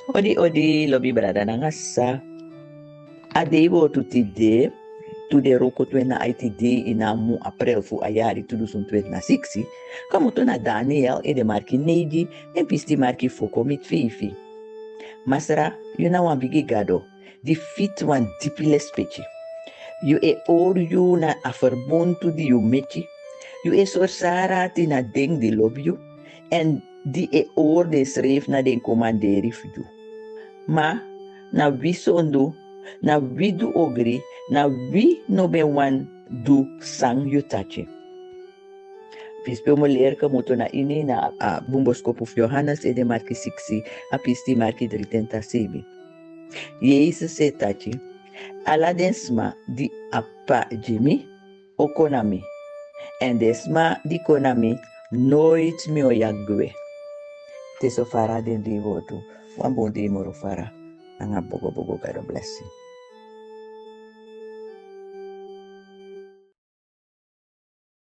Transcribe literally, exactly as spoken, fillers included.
Odi odi lobi brada nanga sisa. A dei wortu tide, tu de roko twenty na aiti dei ini a mun april fu a yari tu dusun twenty na siksi, komoto na Daniel ede marki neigi, den pisti marki fo kon miti feifi. Masra, yu na wan bigi gado di fiti wan dipi lespeki. Yu e hori yu na a ferbuntu di yu meki. Yu e sori sara ati na den di lobi yu, èn di e hori den srefi na den komanderi fu yu. Ma na wi sondu, na wi du ogri, na wi no ben wani du san yu taki. Pisi pe un mu leri komoto na ini na a bun boskopu fu Yohanes ede marki siksi, a pisi di marki dri tenti na seibin. Yesus e taki: Ala den sma di a P'pa gi mi o kon na mi, èn den sma di kon na mi, noiti mi o yagi gwe. Te so fara den dei wortu. Wan bun dei moro fara nanga bogo bogo. Gado blesi.